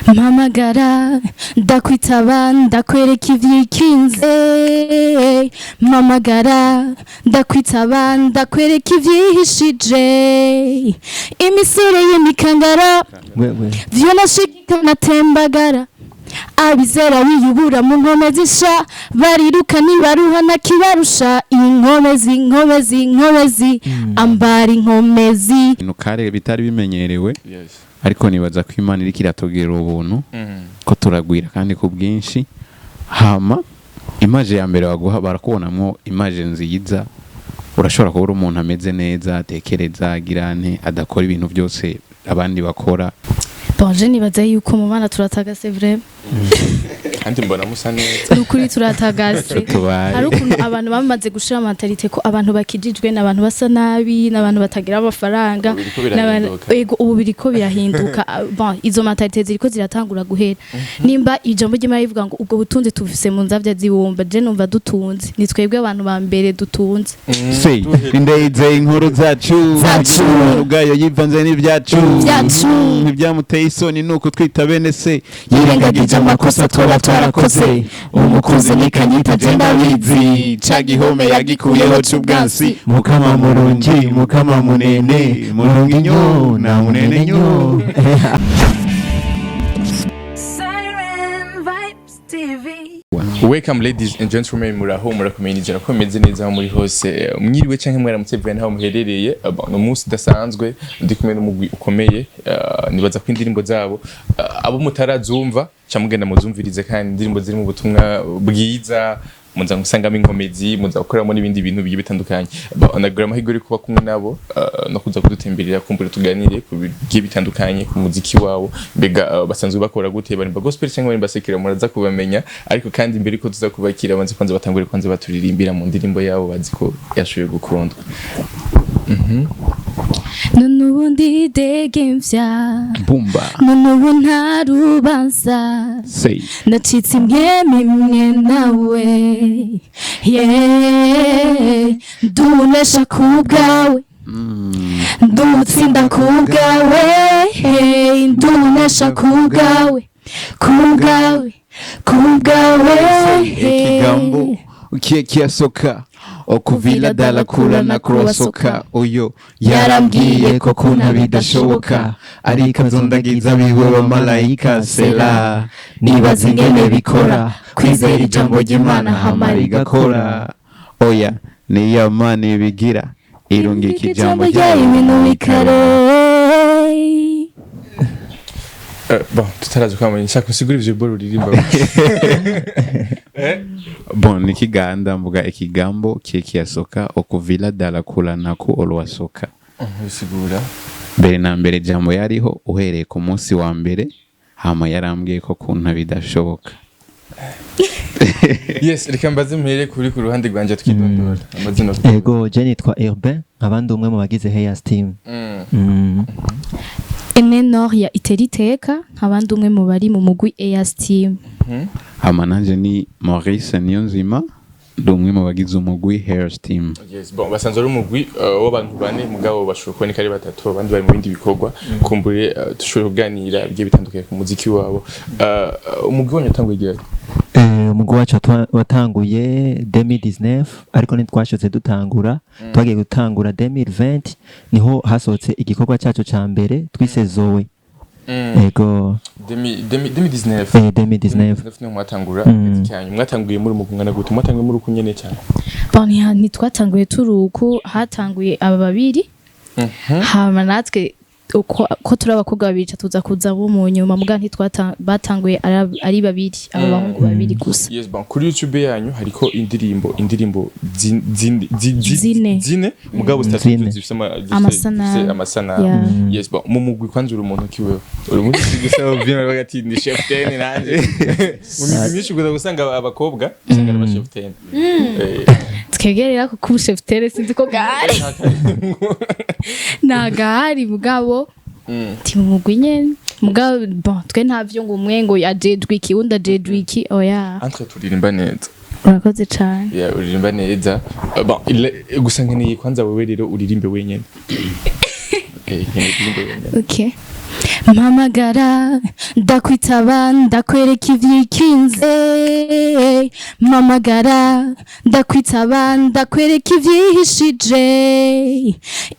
Mpamagara ndakwitaba, ndakwereka ivyikinze. Mpamagara ndakwitaba, ndakwereka ivyihishije imisore y'imikangara. Wewe. Vyo natembagara abizera biyubura mu nkomezi nsha, bariruka ntibaruha nakibarusha. Inkomezi, inkomezi, inkomezi, ambara inkomezi. Ibintu kare bitari bimenyerewe, ariko nibaza ko Imana iriko iratubwira ubuntu ko turagwira kandi ku bwinshi. Hama image ya mbere baguha, barakubonamwo image nziza. Urashobora kuba uri umuntu ameze neza, atekereza, agira nte, adakora ibintu byose abandi bakora. Bon, je nibaza yuko mu bana turatagase vraiment. Kandi mbona musa neza. Ni ukuri turatagase. Tubaye. Hari ukuntu abantu bamaze gushira mentalité ko abantu bakijijwe n'abantu basa nabi, n'abantu batagira amafaranga. Ubu biriko birahinduka. Ego, ubu biriko birahinduka. Ah, bon, izo mentalité ziriko ziratangura guhera. Nimba ijambo ry'Imana rivuga ngo ubwo butunzi tubufise mu nzavya zibumba, je numva dutunze, ni twebwe abantu ba mbere dutunze. Se indeze inkuru zacu. Zacu. Ubwayo yivanze n'ibyacu. Byacu. Ntibyamuteye isoni nuko twita bene se. Yirengagije amakosa twaba twarakoze. Umukunzi nikanyita, je ndabizi. Ca gihome yagikuyeho c'ubwansi. Mukama murungi, mukama munene, murungi nyo na munene nyo. Siren Vibes TV. Welcome, ladies and gentlemen. Muraho, murakomeye? Nizera ko mumeze neza aho muri hose. Mwiriwe canke mwaramutse bivanye n'aho muherereye. Bon, ni umunsi udasanzwe, ndi kumwe n'umugwi ukomeye. Nibaza ko indirimbo zabo, abo mutarazumva ca mugenda muzumvirize, kandi indirimbo ziri mu butumwa bwiza, muza gusangamo inkomezi, muza gukoreramo n'ibindi bintu bigiye bitandukanye. Nagira amahirwe yo kuba kumwe nabo, no kuza kudutemberera, kumbura tuganire ku bigiye bitandukanye ku muziki wabo. Mbega basanzwe bakora gute? Barimba gospel cyangwa barimba secular? Muraza kubamenya. Ariko kandi mbere ko tuza kubakira, banze kwanza batangure kwanza baturirimbira mu ndirimbo yabo bazi ko yashoboye gukundwa. None ubu ndidegemvya. Bumba. None ubu nta rubanza. Say. Nacitse imyemi imwe nawe, yeah. Ndunesha ku bwawe, ndutsinda ku bwawe, hey. Ndunesha ku bwawe, ku bwawe, ku bwawe. Ekigambo kie kiasoka okuvila dala kula na kuwasoka uyo yarambwiye ko kuna bidashoboka, ariko azondagiza biwe bamalayika sela. Nibaza ingene bikora, kwizera ijambo ry'Imana hama rigakora. Oya, niyo Mana ibigira, irungika ijambo ryayo, ibintu bikare. Bon, tutaraza kwamenya, nshaka usigure ivyo boro uririmba. Bon, ni kiganda, mvuga ekigambo kie kiasoka okuvila dala kula naku olwasoka. Bisigura? Mbere na mbere jambo yariho, uhereye ku munsi wa mbere, hama yarambwiye ko kunta bidashoboka. Yes, reka mbaze mpere kuri ku ruhande rwanje, twidondora amazina. Ego, je nitwa Urbain, nkaba ndi umwe mu bagize Heyas Team. Ene Noria Iteriteka, nkabandi umwe mu bari mu mugwi Ayas Team. Hama nanje ni Maurice Niyonzima, ndi umwe mu bagize umugwi Hairs Team. Yes, bon, basanzwe ari umugwi w'abantu bane, mugabo bashobora kuboneka ari batatu, abandi bari mu bindi bikorwa. Kumbure dushobora kuganira bigiye bitandukanye ku muziki wabo. Umugwi wanyu watanguye ryari? Umugwi wacu watanguye 2019, ariko ntitwashotse dutangura. Twagiye gutangura 2020, niho hasohotse igikorwa cyacu ca mbere twise Zoe. Ego. 2019? 2019. 2019 niho mwatangura akazi kanyu. Mwatanguye muri umugwi ungana gute? Mwatanguye muri uku nyene cyane? Bon, ntitwatanguye turi uku, hatanguye aba babiri, hama natwe uko ko turi abakobwa babiri ca tuza kuza bo mu nyuma, muga batanguye ari babiri, aba bahungu babiri gusa. Yes, bon, kuri YouTube yanyu hariko indirimbo Zine. zine, mugabo zitatu Zine. zifise Amasanamu. zifise amasanamu. Yeah. Yes, bon, mu mugwi kwanza uri umuntu kiwewe uri umuntu gusa bien, bavuga ati ni chef ten. Nanje mu migwi myinshi uza gusanga abakobwa usanga ari aba chef ten. Twebwe kuko ubusheftere sinzi ko gahari, nta gahari, mugabo ti mu mugwi nyene. Mugabo bon, twe ntavyo ngo umwe ngo ajejwe iki, undi ajejwe iki, oya. Entre turirimba neza. Urakoze cane. Yeah, uririmba neza. Bon, gusa nkeneye kwanza wewe rero uririmbe wenyene. Okay, nkeneye uririmbe wenyene. Okay. Mpamagara ndakwitaba, ndakwereka ivyikinze. Mpamagara ndakwitaba, ndakwereka ivyihishije.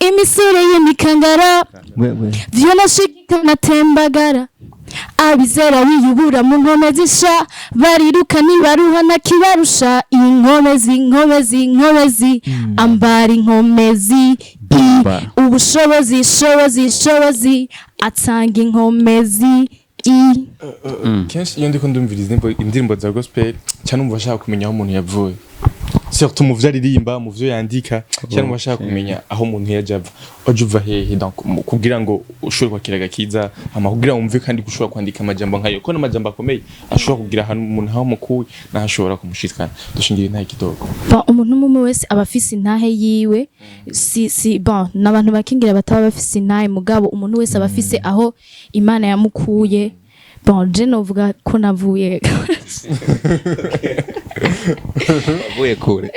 Imisore y'imikangara Wewe. vyonashika natembagara. Abizera biyubura mu nkomezi sha, bariruka ntibaruha, nakibarusha. Inkomezi, inkomezi, inkomezi, ambara inkomezi i Bumba. Ubushobozi, shobozi, shobozi, atanga inkomezi i Kenshi iyo ndiko ndumviriza indirimbo za gospel cyane, numva ashaka kumenya aho umuntu yavuye, surtout mu vyo aririmba, mu vyo yandika cyane, numva ashaka kumenya aho umuntu yaje ava. Waje uva hehe? Donc kugira ngo ushobore kwakira agakiza, hama kugira wumve kandi ko ushobora kwandika amajambo nkayo, ko n'amajambo akomeye ashobora kugira ahantu umuntu aho mukuye naho ashobora kumushikana. Dushingira intahe kidogo. Bon, umuntu umwe umwe wese aba afise intahe yiwe. Si bon, n'abantu bakingira bataba bafise intahe, mugabo umuntu wese aba afise aho Imana yamukuye. Bon, je novuga ko navuye Wavuye kure.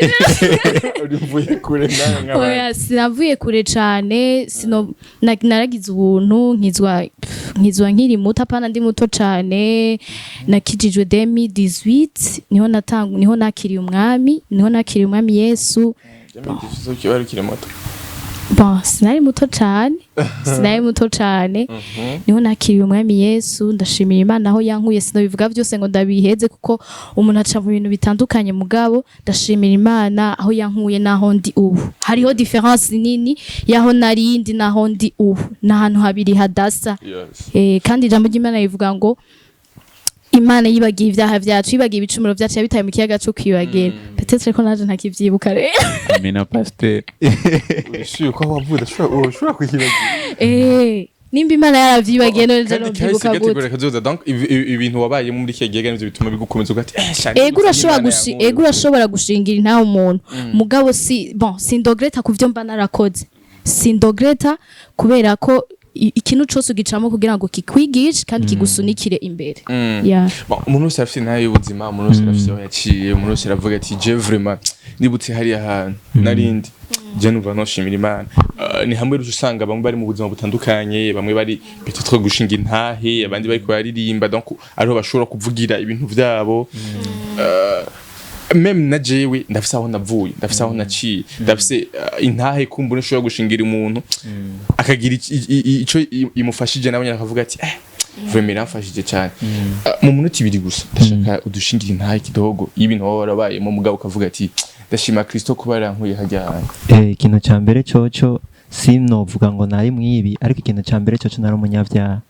Uri kure nawe nk'abandi. Oya, sinavuye kure cane. Sino naragize ubuntu nkizwa, nkizwa nkiri muto, apana ndi muto cane. Nakijijwe 2018, niho natanga, niho nakiriye Umwami, niho nakiriye Umwami Yesu. Wari ukiri muto. Bon, sinari muto cane, sinari muto cane. Niho nakiriye Umwami Yesu. Ndashimira Imana aho yankuye. Sinobivuga byose ngo ndabiheze, kuko umuntu aca mu bintu bitandukanye, mugabo ndashimira Imana aho yankuye n'aho ndi ubu. Hariho différence nini y'aho nari ndi n'aho ndi ubu, n'ahantu habiri hadasa. Kandi ijambo ry'Imana rivuga ngo Imana yibagiye ibyaha byacu, yibagiye ibicumuro byacu, yabitaye mu kiyaga cyo kwibagira. Peut-être ko naje ntakivyibuka rero. Amina, pasteur. Urishuye ko aho wavuye ushobora kuhibagira. Nimba Imana yaravyibagiye, none nje Kandi kahise novyibuka gute? gategura kazoza. Donc ibintu wabayemo muri kiya gihe nivyo bituma bigukomeza ugati shani. Ego, urashobora gushingira intahe umuntu, mugabo si bon, sindogreta kuvyo mba narakoze, sindogreta kubera ko ikintu cose ugicamo kugira ngo kikwigishe kandi kigusunikire imbere. Yeah. Bon, umuntu wese arafite intahe y'ubuzima, umuntu wese arafite aho yaciye, umuntu wese aravuga ati: "Je vraiment nibutse hariya hantu narindi, je numva noshimira Imana." Ni hamwe rero usanga bamwe bari mu buzima butandukanye, bamwe bari peut-être gushinga intahe, abandi bari kubaririmba, donc ariho bashobora kuvugira ibintu vyabo. Même na jewe ndafise aho navuye, ndafise aho naciye, ndafise intahe kumbura nshobora gushingira umuntu akagira ico imufashije, nawe nyene akavuga ati: "Vraiment iramfashije cyane." Mu munota 2 gusa ndashaka udushingira intahe kidogo y'ibintu waba warabayemo, mugabo ukavuga ati: "Ndashima Kristo kuba yarankuye hajya hantu." Ikintu ca mbere coco, sinovuga ngo nari mwibi, ariko ikintu ca mbere coco nari umunyabyaha.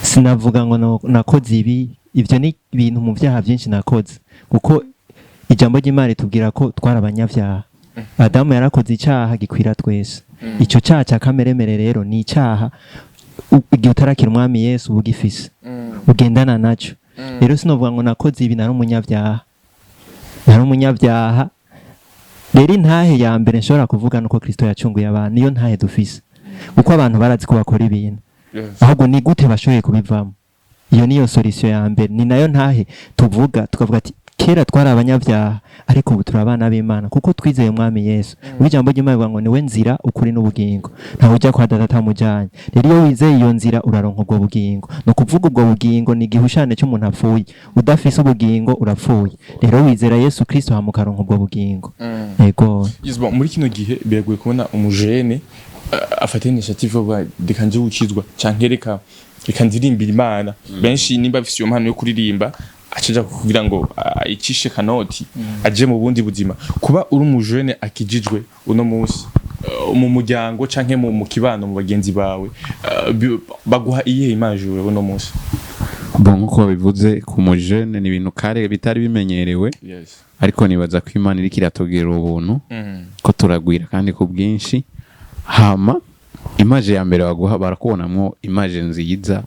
Sinavuga ngo nakoze ibi, ibyo ni ibintu mu byaha byinshi nakoze, kuko ijambo ry'Imana ritubwira ko twari abanyabyaha. Adamu yarakoze icyaha gikwira twese. Icyo cyaha cya kameremere rero ni icyaha igihe utarakira Umwami Yesu uba ugifise, ugendana nacyo. Rero sinovuga ngo nakoze ibi, nari umunyabyaha, nari umunyabyaha. Rero intahe ya mbere nshobora kuvuga nuko Kristo yacunguye abantu. Niyo ntahe dufise, kuko abantu barazi ko bakora ibintu, ahubwo ni gute bashoboye kubivamo? Iyo niyo solution ya mbere, ni nayo ntahe tuvuga, tukavuga ati: "Kera twari abanyabyaha, ariko ubu turi abana b'Imana kuko twizeye Umwami Yesu." Ijambo ry'Imana rivuga ngo: "Niwe nzira, ukuri n'ubugingo, ntawe ujya kwa Data atamujyanye." Rero iyo wizeye iyo nzira, uraronka ubwo bugingo. Ni ukuvuga ubwo bugingo ni igihushane cy'umuntu apfuye. Udafise ubugingo urapfuye. Rero wizera Yesu Kristo, hama ukaronka ubwo bugingo. Yego. Yes, bon, muri kino gihe biragoye kubona umujene afata initiative yo kuvuga: "Reka nje gukizwa", canke Reka ndirimbira Imana." Benshi nimba afise iyo mpano yo kuririmba, acaja kugira ngo ayicishe kanoti, aje mu bundi buzima. Kuba uri umujene akijijwe uno munsi, mu muryango canke mu kibano, mu bagenzi bawe, baguha iyihe image wewe uno munsi? Bon, nkuko babivuze, ku mujene ni ibintu kare bitari bimenyerewe, ariko nibaza ko Imana iriko iratubwira ubuntu ko turagwira kandi ku bwinshi. Hama image ya mbere baguha, barakubonamwo image nziza.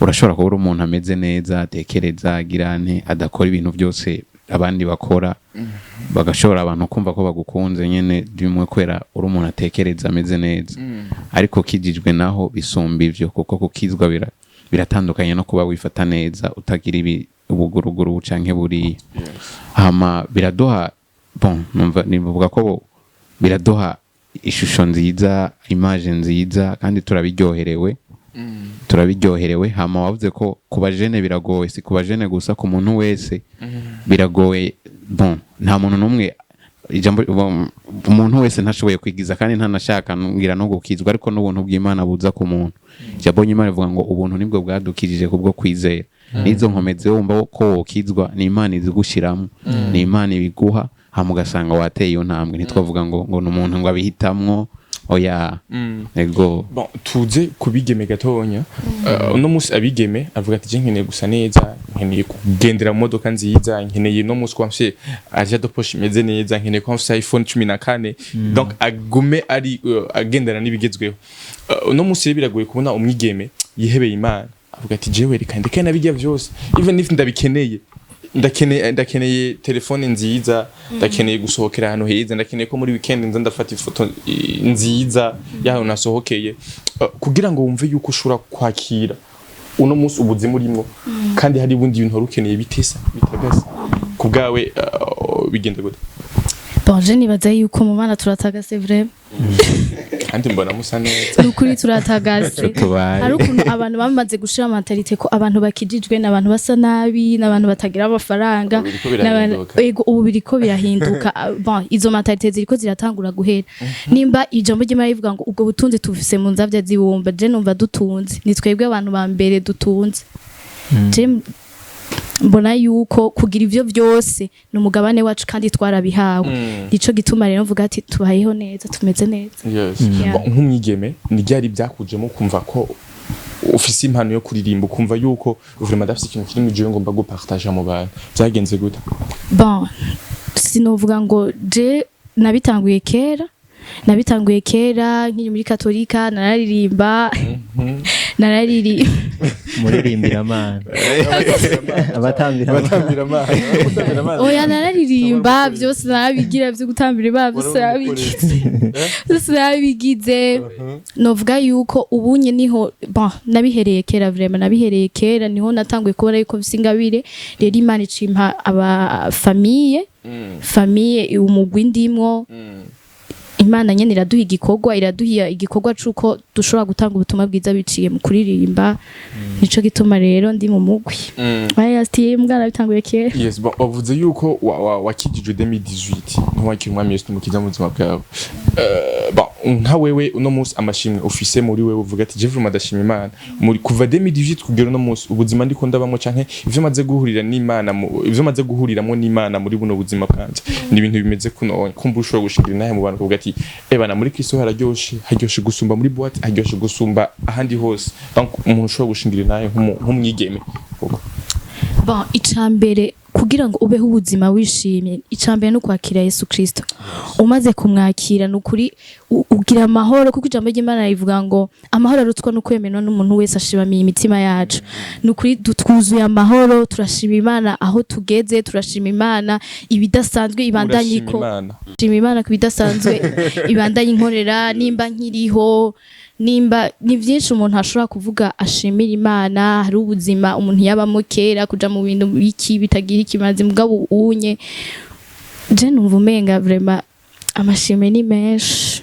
Urashobora kuba uri umuntu ameze neza, atekereza, agira nte, adakora ibintu byose abandi bakora, bagashobora abantu kumva ko bagukunze nyene bimwe, kubera uri umuntu atekereza, ameze neza. Ariko kijijwe naho bisumba ivyo, kuko kukizwa biratandukanye no kuba wifata neza, utagira ibi ubuguruguru canke buriya. Hama biraduha, bon, numva nivuga ko biraduha ishusho nziza, image nziza, kandi turabiryoherewe. Turabiryoherewe. Hama wavuze ko ku bajene biragoye, si ku bajene gusa, ku muntu wese biragoye. Bon, nta muntu n'umwe ijambo, bon, umuntu wese ntashoboye kwigiza kandi ntanashaka ngira no gukizwa, ariko n'ubuntu bw'Imana buza ku muntu. Ijambo ry'Imana rivuga ngo ubuntu nibwo bwadukijije kubwo kwizera. N'izo nkomezi wumva ko wokizwa, ni Imana izigushiramo, ni Imana ibiguha, hama ugasanga wateye iyo ntambwe. Ntitwavuga ngo ni umuntu ngo abihitamwo, oya. Ego. Bon, tuze ku bigeme gatonya. Uno munsi abigeme avuga ati: "Je nkeneye gusa neza, nkeneye kugendera mu modoka nziza, nkeneye no munsi kuba mfise argent de poche imeze neza, nkeneye kuba mfise iPhone 14." Donc agume ari agendana n'ibigezweho. Uno munsi rero biragoye kubona umwigeme yihebeye Imana avuga ati: "Jewe reka ndeke nabijya vyose, even if ndabikeneye, ndakeneye telefone nziza, ndakeneye gusohokera ahantu heza, ndakeneye ko muri weekend nza ndafata ifoto nziza y'ahantu nasohokeye." Kugira ngo wumve yuko ushobora kwakira uno munsi ubuzima urimo kandi hari ubundi bintu wari ukeneye bitesa bitagase ku bwawe, bigenda gute? Bon, je nibaza yuko mu bana turatagase vraiment. Kandi mbona musa neza. Ni ukuri turatagase. Tubaye. Hari ukuntu abantu bamaze gushira mentalité ko abantu bakijijwe n'abantu basa nabi, n'abantu batagira amafaranga. Ubu biriko birahinduka. Ego, ubu biriko birahinduka. Ah, bon, izo mentalité ziriko ziratangura guhera. Nimba ijambo ry'Imana rivuga ngo ubwo butunzi tufise mu nzavya zibumba, je numva dutunze, ni twebwe abantu ba mbere dutunze. Je mbona yuko kugira ivyo vyose ni umugabane wacu kandi twarabihawe. Nico gituma rero mvuga ati tubayeho neza, tumeze neza. Yes. Yeah. Bon, nk'umwigeme ni ryari byakujemo kumva ko ufise impano yo kuririmba, ukumva yuko vraiment ndafise ikintu kiri mu jewe ngomba gupartager mu bantu? Byagenze gute? Bon, sinovuga ngo je nabitanguye kera. Nabitanguye kera nkiri muri katolika, nararirimba, nararirimba. Muririmbira abatambira. Batambira. Oya, nararirimba byose, narabigira byo gutambira Imana byose, narabigize byose, narabigize. Novuga yuko ubunye niho, bon, nabihereye kera vraiment, nabihereye kera, niho natanguye kubona yuko mfise ingabire. Rero Imana icimpa aba famille, umugwi ndimwo. Imana nyene iraduha igikorwa, iraduha igikorwa c'uko dushobora gutanga ubutumwa bwiza biciye mu kuririmba. Nico gituma rero ndi mu mugwi. Aya ati mbwana bitanguye kera. Yes, bon, wavuze yuko wakijijwe 2018, ntiwakira Umwami Yesu n'Umukiza mu buzima bwawe. Bon, nka wewe uno munsi amashimwe ufise muri wewe uvuga ati: "Je vraiment ndashima Imana muri kuva 2018 kugera uno munsi, ubuzima ndiko ndabamo canke ivyo maze guhurira n'Imana ivyo maze guhuriramo n'Imana muri buno buzima bwanje ni ibintu bimeze kuno." Kumva ushobora gushingira inahe mu bantu kuvuga ati: "Ebana, muri Kristo hararyoshe, haryoshe gusumba muri boîte, haryoshe gusumba ahandi hose." Donc umuntu ushobora gushingira inahe nk'umwigeme koko? Bon, icambere kugira ngo ubeho ubuzima wishimye, icambere no kwakira Yesu Kristo. Umaze kumwakira, ni ukuri ugira amahoro, kuko ijambo ry'Imana rivuga ngo amahoro arutswa no kwemerwa n'umuntu wese ashibamiye imitima yacu. Ni ukuri twuzuye amahoro, turashima Imana aho tugeze, turashima Imana ibidasanzwe ibandanye Urashima ko Imana. Shima Imana ku bidasanzwe ibandanye inkorera, nimba nkiriho, nimba ni byinshi umuntu ashobora kuvuga ashimira Imana. Hari ubuzima umuntu yabamo kera, kuja mu bintu biki bitagira ikimazi, mugabo unye je numva umenga vraiment amashimwe ni menshi.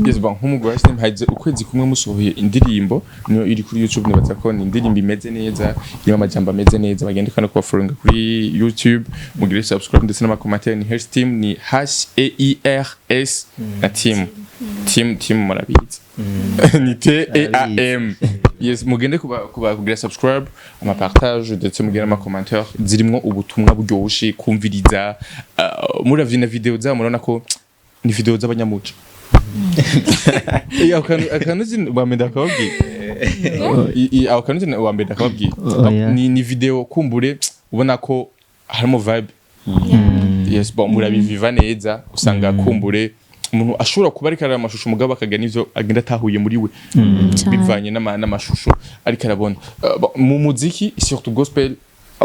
Yes, bon, nk'umugwi wa STM haize ukwezi kumwe musohoye indirimbo, niyo iri kuri YouTube. Nibaza ko ni indirimbo imeze neza, irimo amajambo ameze neza. Bagende kandi kubafollowinga kuri YouTube, mugire subscribe ndetse n'amacommentaire. Ni Hearse Team, ni H E I R S na team, team, team murabizi ni T E A M. Yes, mugende kuba kugira subscribe, amapartage ndetse mugire n'amacommentaire zirimwo ubutumwa buryoshe kumviriza. Muravye na video zabo, murabona ko ni video z'abanyamuco. Akantu wa mbere ndakababwira. Ako kantu wa mbere ndakababwira. Oya. Ni video kumbure ubona ko harimo vibe. Yes, bon, murabiviva neza. Usanga kumbure umuntu ashobora kuba ariko araba amashusho, mugabo akagira n'ivyo agenda atahuye muri we Cane. bivanye n'amashusho ariko arabona. Bon, mu muziki surtout gospel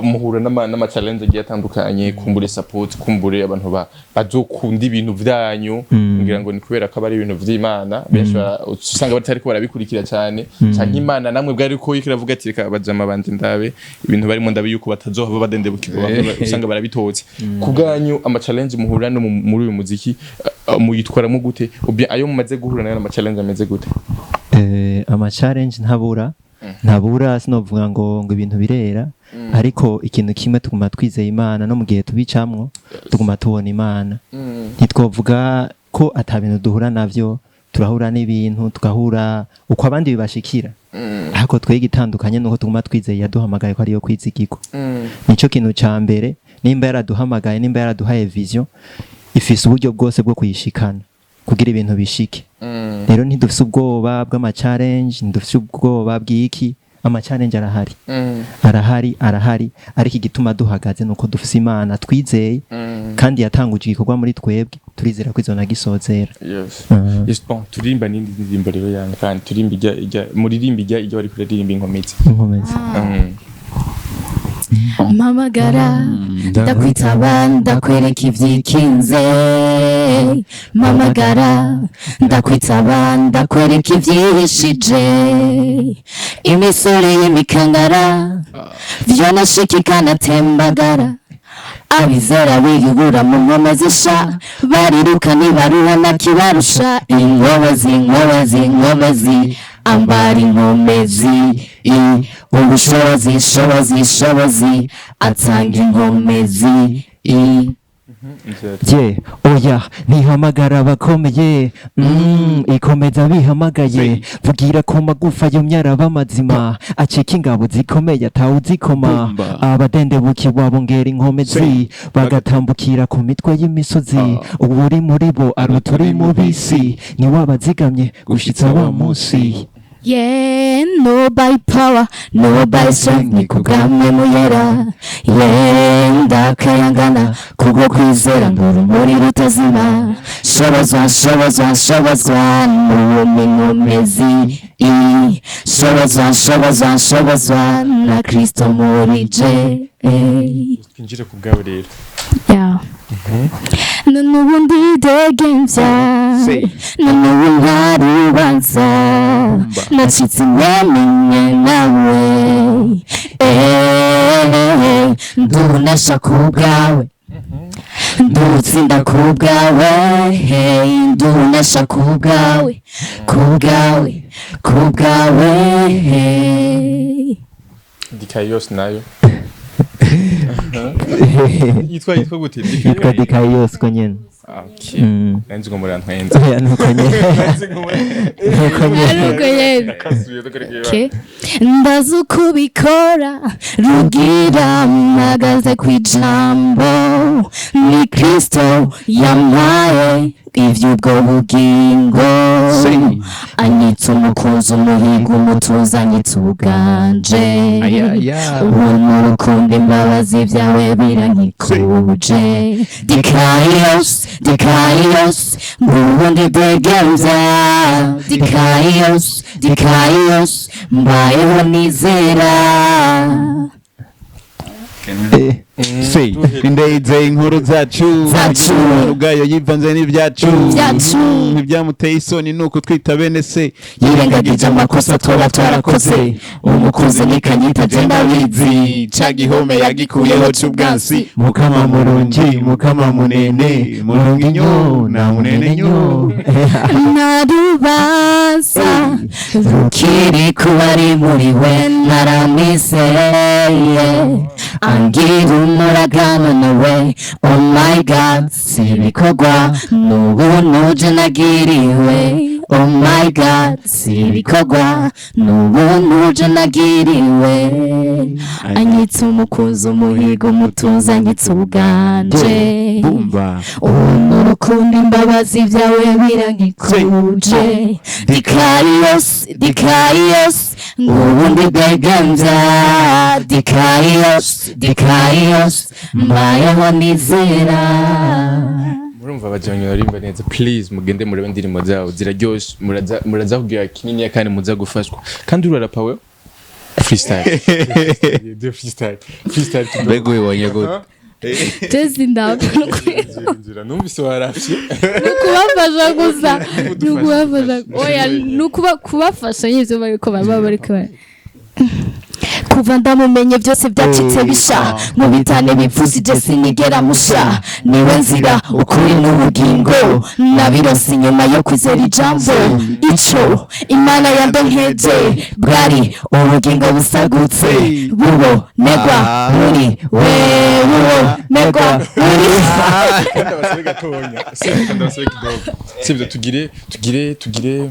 muhura n'ama challenge agiye atandukanye, kumbure support, kumbure abantu bazokunda ibintu vyanyu, ngira ngo ni kubera ko aba ari ibintu vy'Imana, benshi usanga batariko barabikurikira cyane, canke Imana namwe bwari ko iravuga ati: "Reka bajama banje ndabe ibintu barimo, ndabe yuko batazohava badendebukirwa." Bamwe usanga barabitotse. Ku bwanyu, ama challenge muhura no muri uyu muziki, muyitwaramo gute? Ou bien ayo mumaze guhura nayo, ama challenge ameze gute? Ama challenge ntabura, ntabura. Sinovuga ngo ibintu birera, ariko ikintu kimwe, tuguma twizeye Imana, no mu gihe tubicamwo tuguma tubona Imana. Ntitwovuga ko ata bintu duhura navyo. Turahura n'ibintu, tugahura uko abandi bibashikira, ariko twege itandukanye nuko tuguma twizeye yaduhamagaye ko ariyo kwizigirwa. Nico kintu ca mbere. Nimba yaraduhamagaye, nimba yaraduhaye vision, ifise uburyo bwose bwo kuyishikana kugira ibintu bishike. Rero ntidufise ubwoba bw'ama challenge, ntidufise ubwoba bw'iki. Ama challenge arahari, arahari, arahari, ariko igituma duhagaze nuko dufise Imana twizeye, kandi yatanguje igikorwa muri twebwe, turizera ko izonagisozera. Yes. Ah. Yes, bon, turirimba n'indi ndirimbo rero yanyu, kandi turimba ijya muririmba ijya bari kuririmba inkomezi. Inkomezi. Mpamagara ndakwitaba, ndakwereka ivyikinze. Mpamagara ndakwitaba, ndakwereka ivyihishije. Imisore y'imikangara vyonashika ikanatembagara. Abizera biyubura mu nkomezi sha, bariruka ntibaruha ntakibarusha. Inkomezi, inkomezi, inkomezi, ambara inkomezi. Ubushobozi, shobozi, shobozi, atanga inkomezi. Je, oya, ntihamagara abakomeye, ikomeza bihamagaye. Vugira ku magufa yumye araba mazima, acika ingabo zikomeye atawuzikoma. Bumba. Abadendebuki wabongera inkomezi, bagatambukira ku mitwe y'imisozi. Uwuri muri bo aruta uri mu bisi, niwabazigamye gushitsa wa munsi. Yeah, no by power, no by strength, ni kubwamwe muyera. Yeah, ndakayangana kubwo kwizera ngo urumuri rutazima. Shobozwa, shobozwa, shobozwa n'uwo nkomezi. Shobozwa, shobozwa, shobozwa na Kristo muri je. Twinjire ku bwawe rero. Yeah. None ubu ndidegemvya, none ubu nta rubanza, nacitse intege nawe. Ndunesha ku bwawe, ndutsinda ku bwawe. Ndunesha ku bwawe, ku bwawe, ku bwawe. Dikayi yose nayo yitwa gute? Yitwa Dikayi yose uko nyene. Okay. Nanzi ngo murantwenze. Oya, nuko nyene, nuko nyene. Nuko nyene. Nakasuye tukareka. Okay. Ndazi uko ubikora rugira, mpagaze ku ijambo, ni Kristo yampaye ivy'ubwo bugingo. Anyitse umukunzi, umuhigo, umutuzo, anyitse ubuganje. Ubuntu, urukundo, imbabazi byawe birankikuje. Dikaios, dikaios, mbundi degemvya. Dikaios, dikaios, mbayeho nizera. Se indeze inkuru zacu. Zacu. Ubwayo yivanze n'ibyacu. Byacu. Ntibyamuteye isoni nuko twita bene se. Yirengagije amakosa twaba twarakoze. Umukunzi nikanyita je ndabizi. Ca gihome yagikuyeho c'ubwansi. Mukama murungi, mukama munene, murungi nyo na munene nyo. Nta rubanza rukiri kuba ari muri we. Naramwizeye, angira umuragano nawe. Oh my God, si ibikorwa n'ubuntu je nagiriwe. Oh my God, si ibikorwa n'ubuntu je nagiriwe. Anyitse umukunzi, umuhigo, umutunzi, anyitse ubuganje. Bumba. Ubuntu, urukundo, imbabazi byawe birankikuje. Dikaios, dikaios, ngubundi bwegamvya. Dikaios, dikaios, mbayeho nizera. Murumva abajyanye baririmba neza. Please mugende murebe indirimbo zabo, ziraryoshe. Muraza kugira kininiya kandi muza gufashwa. Kandi urarapa we, freestyle de freestyle, freestyle to go. Mbega ubibonye gute? Jezi ndabwo. Inzira numvise warafye. Ni ukubafasha gusa, ni ukubafasha. Oya, ni kubafasha nyine ibyo bariko baba bariko. Kuva ndamumenye byose byacitse bisha. Nkubitane bipfusi, je sinigera musha. Niwe nzira, ukuri n'ubugingo. Nabirose inyuma yo kwizera ijambo. Ico Imana yandonkeje bwari ubugingo busagutse, bubonegwa muri we, bubonegwa muri. Kandi abasabe gatonya, sibyo? Kandi abasabe kidogo, sibyo? Tugire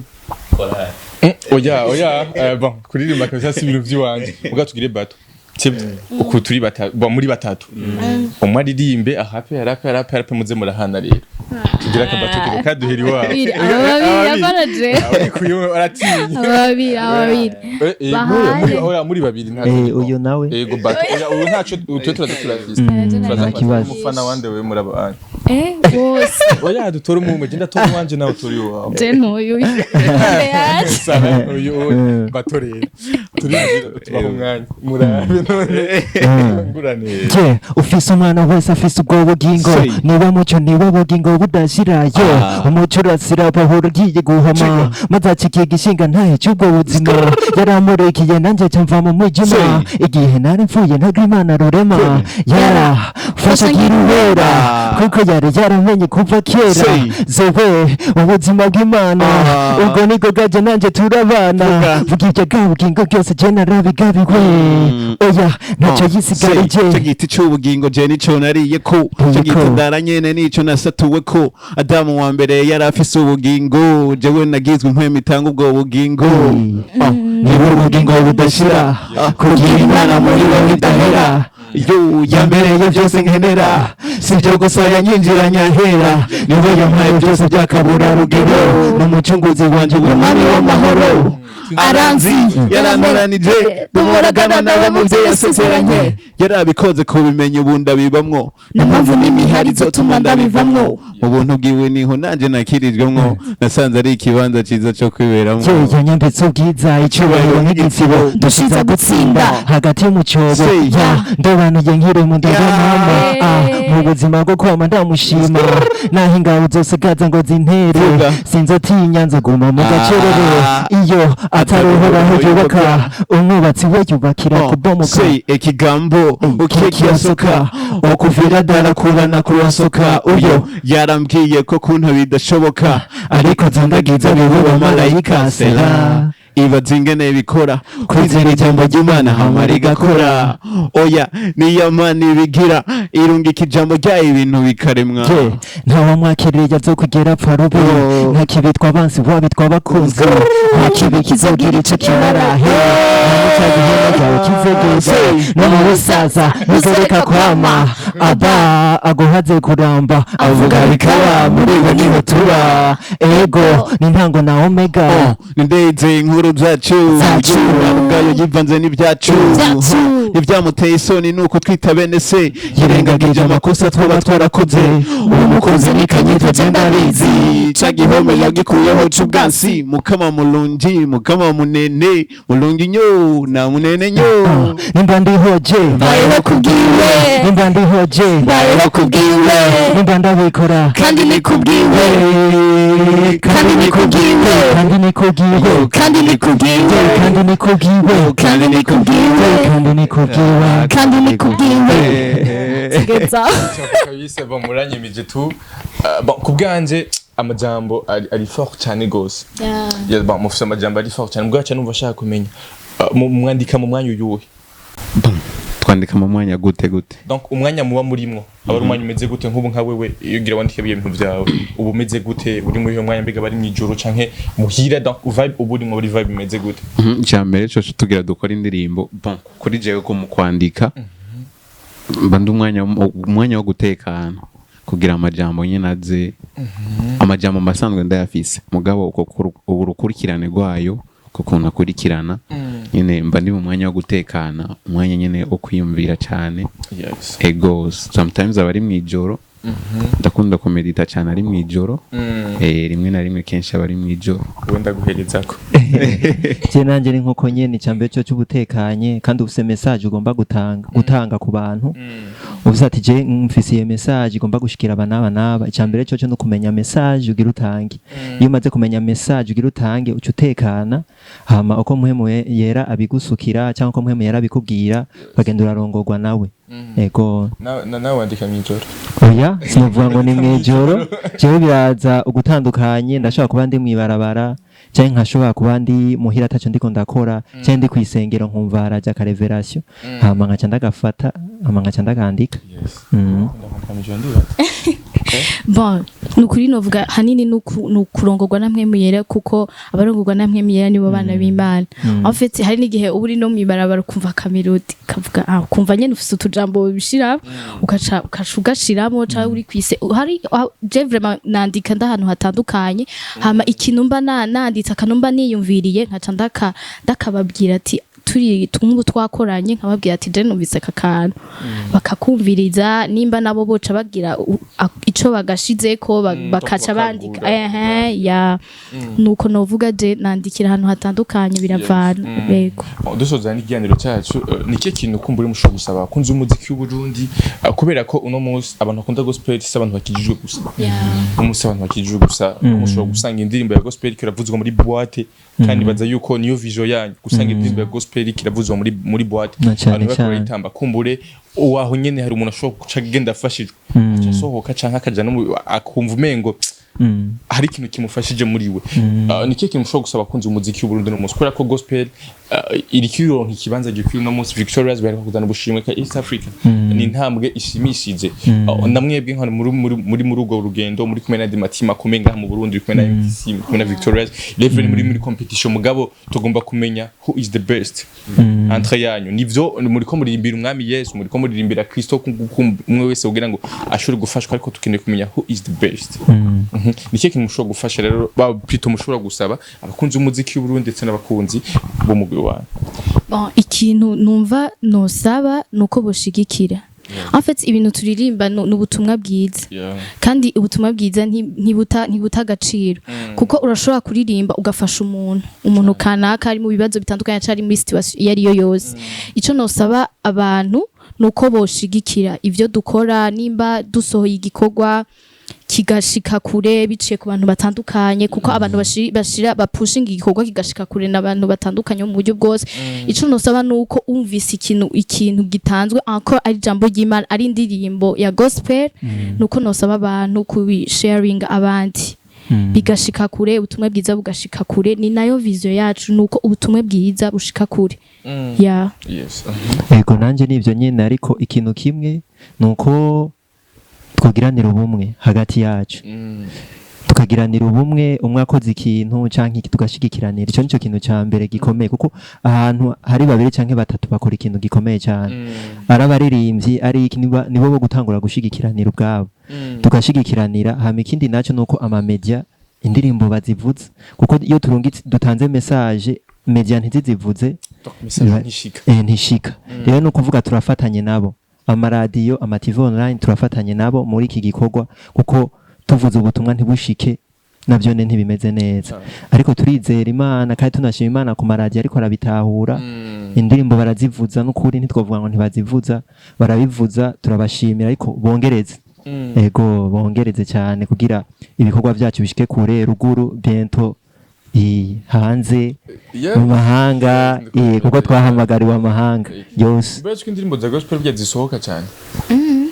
oya, oya, bon, kuririmba kabisa si ibintu by'iwanje. Ubwa tugire bato, sibyo? Uku turi batatu, bon, muri batatu umwe aririmbe, ahape, arape, arape, arape, muze murahana. Rero tugire akabato kigo kaduhera iwabo. Babiri, aba babiri, apana je. Abikuye aratinya. Aba babiri, aba babiri. Muri Bahane. Oya, muri babiri ntaco. Uyu nawe. Ego, bato, oya, uyu ntaco, twe turaza turavisa. Turaza. Nta kibazo. Umufana wande we murabana? Bose. Oya, dutora umwe, je ndatora uwanje, nawe utora iwawe. Je ntuyu. Sana uyu bato rero turinjira, tubaha umwanya, murabe none ngurane. Je, ufise umwana wese afise ubwo bugingo. Si. Niwe muco, niwe bugingo budashirayo. Umuco urasira bahora ugiye guhoma, maze acikiye igishinga ntahe cy'ubwo buzima. Yaramurikiye nanjye nca mva mu mwijima. Igihe nari mfuye ntago Imana rurema yarafashe agira uwera, kuko yari yaramenye kuva kera. Si. Zoe, ubuzima bw'Imana. Ubwo nibwo bwaje nanjye turabana. Vuga. Vuga ibyo bwa bugingo byose je narabigabiwe. Oya, ntacyo yisigarije. Icyo giti c'ubugingo je nico nariye ko icyo giti ndara nyene nico nasatuwe ko Adamu wa mbere yari afise ubugingo, jewe nagizwe impwemu itanga ubwo bugingo. Niba ubugingo budashira, kugira Imana muri we bidahera. Yo, Yambereye byose nkenera, si ibyo gusa, yanyinjiranye ahera. Niwe yampaye byose byakabura rugero, n'umucunguzi wanje, umwami w'amahoro. Aranzi. Yarantoranije Duhoragana nawe mu byo yasezeranye. Yarabikoze kubimenya, ubu ndabibamwo. Nta mpamvu n'imihari izotuma ndabivamwo. Mu buntu bwiwe niho nanje nakirijwemwo, nasanze ari ikibanza ciza co kwiberamwo. Ye, yanyambitse ubwiza, icyubahiro nk'igitsibo, Dushiza gutsinda. Hagati mu cyobo. Say. Ya ndobanuye nkiri mu ndabonamo. Yeah. Mu buzima bwo kwama ndamushima, naho ingabo zose gaza ngo zintere. Vuga. Sinzotinya, nzoguma mu gacerere. Iyo atari Uhoraho yubaka, umwubatsi we yubakira kubomoka. Say ekigambo ukikiyasoka okuvira ddala kulana kulwasoka uyo yarambwiye ko kunta bidashoboka, ariko zondagiza biwe bamarayika sera. Ibaza ingene bikora kwizera ijambo ry'Imana hama rigakora. Oya, niyo Mana ibigira, irungika ijambo ryayo ibintu bikaremwa. Je, ntawamwakiriye azo kugera apfa rubi. Oh. Nta kibitwa abansi wabitwa abakunzi, nta kibi kizogira ico kimara. He, nta n'icya ryawe kizegeze no mu busaza ntuzoreka kwama. Aba aguhaze kuramba, avuga bikaba, muri we niho tuba. Ego, ni ntango na omega. Oh, nindeze inkuru zacu. Zacu. Ubwayo yivanze n'ibyacu. Zacu. Ibyamuteye isoni ni uko twita bene se, yirengagije amakosa twaba twarakoze. Uwo mukunzi ni kanyita, je ndabizi, ca gihome yagikuyeho c'ubwansi. Mukama mulungi, mukama munene, mulungi nyo na munene nyo. Nimba ndihoje, Mbayeho kubwiwe. Nimba ndihoje, Mbayeho kubwiwe. Nimba ndabikora, Kandi ni kubwiwe. Kandi ni kubwiwe. Kandi ni kubwiwe. Kandi ni kubwiwe. Kandi ni kubwiwe. Kandi ni kubwiwe. Kandi ni kubwiwe. Kandi ni kubwiwe. Tugeza. Kabisa, bon, muranyemije tu. Bon, ku bwanje amajambo ari fort cyane gose. Yeah, bon, mufise amajambo ari fort cyane bwaca. Numva ashaka kumenya, mwandika mu mwanya uyuhe? Twandika mu mwanya gute gute? Donc umwanya muba murimwo aba ari umwanya umeze gute? Nk'ubu nka wewe, iyo ugira wandike ibintu byawe, uba umeze gute? Uri muri uyo mwanya, mbega bari mw'ijoro canke muhira? Donc vibe uba urimwo muri vibe imeze gute? Icya mbere cyo tugira dukora indirimbo, bon, kuri jewe ko mu kwandika mba ndi umwanya wo gutekana kugira amajambo nyine aze. Amajambo masanzwe ndayafise, mugabo uko urukurikirane rwayo, ukuntu akurikirana nyine, mba ndi mu mwanya wo gutekana, umwanya nyine wo kwiyumvira cyane. Ego, sometimes aba ari mu ijoro. Ndakunda kumedita cyane ari mu ijoro. Rimwe na rimwe, kenshi aba ari mu ijoro. Wenda guherezako. Je nanje ni nkuko nyene, icambere cyo cy'ubutekanye, kandi ufise message ugomba gutanga ku bantu. Uvuze ati: "Je mfise iyo message igomba gushikira aba n'aba n'aba." Icya mbere cyo no kumenya message ugira utange. Iyo umaze kumenya message ugira utange, uca utekana, hama uko Mpwemu Yera abigusukira cyangwa uko Mpwemu Yera abikubwira, ukagenda urarongorwa nawe. Ego. Nawe wandika mw'ijoro? Oya, sinovuga ngo ni mw'ijoro. Jewe biraza ugutandukanye. Ndashobora kuba ndi mw'ibarabara, canke nkashobora kuba ndi muhira ataco ndiko ndakora, canke ndi kw'isengero, nkumva haraja aka révélation, hama nkaca ndagafata, hama nkaca ndakandika. Ndandika mw'ijoro, ndibaza. Bon, ni ukuri novuga hanini ni ukurongorwa na Mpwemu Yera, kuko abarongorwa na Mpwemu Yera nibo bana b'Imana. En fait, hari n'igihe uba uri no mw'ibarabara, ukumva aka mélodie kavuga, ukumva nyene ufise utujambo bishira, ukaca ugashiramo, canke uri kwise hari je vraiment nandika ndahantu hatandukanye, hama ikintu mba nanditse, akantu mba niyumviriye, nkaca ndakababwira ati turi nk'ubu twakoranye, nkababwira ati: "Je numvise aka kantu." Bakakumviriza, nimba nabo boca bagira ico bagashizeko, bakaca bandika. Bakagura. Ehe, ya, nuko novuga je nandikira ahantu hatandukanye, biravana. Yego. Bon, dusoza n'ikiganiro cyacu, ni ikihe kintu kumva uri mushobora gusaba abakunzi b'umuziki w'Uburundi, kubera ko uno munsi abantu bakunda gospel si abantu bakijijwe gusa? Uno munsi abantu bakijijwe gusa, mushobora gusanga indirimbo ya gospel kiravuzwa muri boîte, kandi baza yuko niyo vision yanyu, gusanga indirimbo ya gospel kiravuzwa muri boîte, Na cane abantu bariko cane. barayitamba. Kumbure waho nyene hari umuntu ashobora guca agenda afashijwe, aca asohoka canke akaja no akumva umengo hari ikintu kimufashije muri we. Ni ikihe kintu mushobora gusaba abakunzi b'umuziki w'Uburundi uno munsi, kubera ko gospel iriko ironka ikibanza gikwiye uno munsi? Victorious baheruka kuzana ubushimwe ka East Africa, ni intambwe ishimishije. Namwebwe nka muri urwo rugendo, muri kumwe n'andi matima akomeye ngaha mu Burundi, uri kumwe na MTC, muri kumwe na Victorious Level, muri competition, mugabo tugomba kumenya who is the best entre yanyu. Nivyo, muriko muririmbira Umwami Yesu, muriko muririmbira Kristo, umwe wese kugira ngo ashobore gufashwa, ariko tukeneye kumenya who is the best. Ni ikihe kintu mushobora gufasha rero, plutôt mushobora gusaba abakunzi b'umuziki w'Uburundi ndetse n'abakunzi b'umugwi wanyu? Bon, ikintu numva nosaba nuko boshigikira. En fait, ibintu turirimba ni ubutumwa bwiza, kandi ubutumwa bwiza ntibuta agaciro, kuko urashobora kuririmba ugafasha umuntu kanaka ari mu bibazo bitandukanye, cyangwa ari muri situation iyo ari yo yose. Ico nosaba abantu nuko boshigikira ivyo dukora, nimba dusohoye igikorwa kigashika kure biciye ku bantu batandukanye, kuko abantu bashira bapushinga igikorwa kigashika kure n'abantu batandukanye mu buryo bwose. Ico nosaba nuko umvise ikintu gitanzwe, encore ari ijambo ry'Imana, ari indirimbo ya gospel, nuko nosaba abantu kubisharinga abandi, bigashika kure, ubutumwa bwiza bugashika kure. Ni nayo vision yacu, nuko ubutumwa bwiza bushika kure, ya. Yes. Ego, nanje nivyo nyene, ariko ikintu kimwe nuko twogiranira ubumwe hagati yacu, tukagiranira ubumwe, umwe akoze ikintu canke iki tugashigikiranira. Ico nico kintu ca mbere gikomeye, kuko ahantu hari babiri canke batatu bakora ikintu gikomeye cyane. Ari abaririmbyi, ari iki, nibo bo gutangura gushigikiranira ubwabo, tugashigikiranira. Hama ikindi naco nuko amamedia indirimbo bazivuze, kuko iyo turungitse, dutanze message, media ntizizivuze, Donc message ntishika. Ntishika. Rero ni ukuvuga turafatanye nabo, amaradiyo, ama TV online, turafatanye nabo muri iki gikorwa, kuko tuvuze ubutumwa ntibushike, navyo ne ntibimeze neza. Ariko turizera Imana kandi tunashima Imana ku maradiyo ariko arabitahura, indirimbo barazivuza. N'ukuri ntitwovuga ngo ntibazivuza, barabivuza, turabashimira, ariko bongereze. Ego, bongereze cyane kugira ibikorwa byacu bishike kure, ruguru, bientôt hanze mu mahanga, kuko twahamagariwe amahanga yose. Mbere ko indirimbo za gospel burya zisohoka cyane.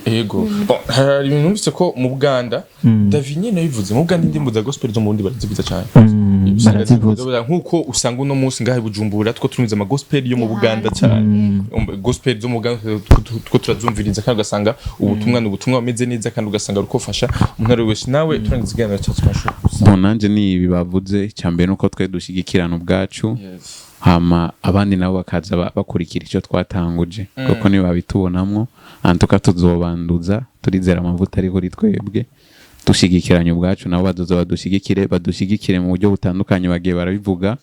Ego. Bon, hari ibintu numvise ko mu Buganda, David nyene yabivuze, mu Buganda indirimbo za gospel zo mu Burundi barazivuza cyane. Mm, Usanga barazivuza. Nkuko usanga uno munsi ngaha i Bujumbura two turumiza ama gospel yo mu Buganda cyane. Gospel zo mu Buganda two turazumviriza, kandi ugasanga ubutumwa ni ubutumwa bumeze neza, kandi ugasanga rukofasha umuntu ari wese. Nawe turangiza ikiganiro cyacu, twashobora gusa. Bon, nanje ni ibi bavuze. Icya mbere nuko twe dushyigikirana ubwacu, hama abandi nabo bakaza bakurikira icyo twatanguje, kuko nibabitubonamwo antuka tuzobanduza. Turizera amavuta ari kuri twebwe, dushyigikiranye ubwacu, nabo bazoza badushyigikire mu buryo butandukanye bagiye barabivuga,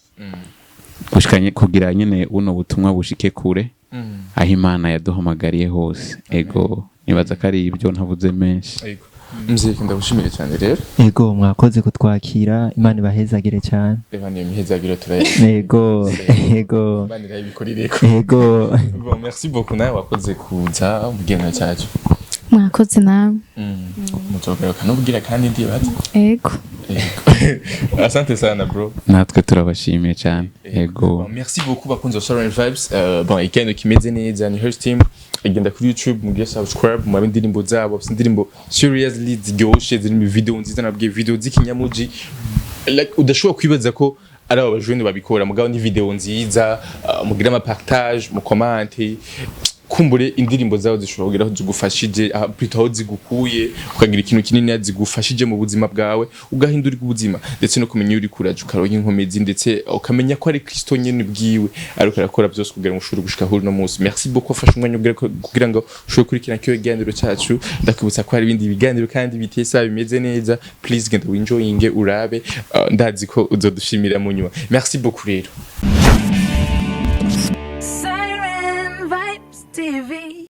gushikanye kugira nyine buno butumwa bushike kure aho Imana yaduhamagariye hose. Ego, nibaza ko ari ibyo, ntavuze menshi. Ego. Mzee, ndagushimire cyane rero. Ego, mwakoze kutwakira, Imana ibahezagire cyane. Reba, niyo mihezagiro turayi. Ego. Imana irayibikorireko. Ego. Bon, merci beaucoup, nawe wakoze kuza mu kiganiro cyacu. Mwakoze nawe. Muzogaruka n'ubwira kandi ndibaza. Ego. Yego. Asante sana, bro. Natwe turabashimiye cyane, yego. Bon, merci beaucoup, bakunzi ba Sharon Vibes. Bon, ikiganiro kimeze neza ni Hirst Team. Igenda kuri YouTube mugire subscribe, murabe indirimbo zabo. Bafite indirimbo seriously ziryoshe, zirimo video nziza, nabwiye video z'ikinyamuji, like udashobora kwibaza ko ari aba bajene babikora, mugabo ni video nziza. Mugire ama partage, mu commente, kumbure indirimbo zabo zishobora kugira aho zigufashije, plutôt aho zigukuye, ukagira ikintu kinini zigufashije mu buzima bwawe, ugahindurwa ubuzima, ndetse no kumenya iyo uri kuraja, ukaronka inkomezi, ndetse ukamenya ko ari Kristo nyene bwiwe ariko arakora byose kugira ngo ushobore gushika aho uno munsi. Merci beaucoup, afashe umwanya kugira ngo ushobore kurikirana kino kiganiro cyacu. Ndakwibutsa ko hari ibindi biganiro kandi bitesa bimeze neza. Please genda winjoyinge, urabe. Ndazi ko uzodushimira mu nyuma. Merci beaucoup rero.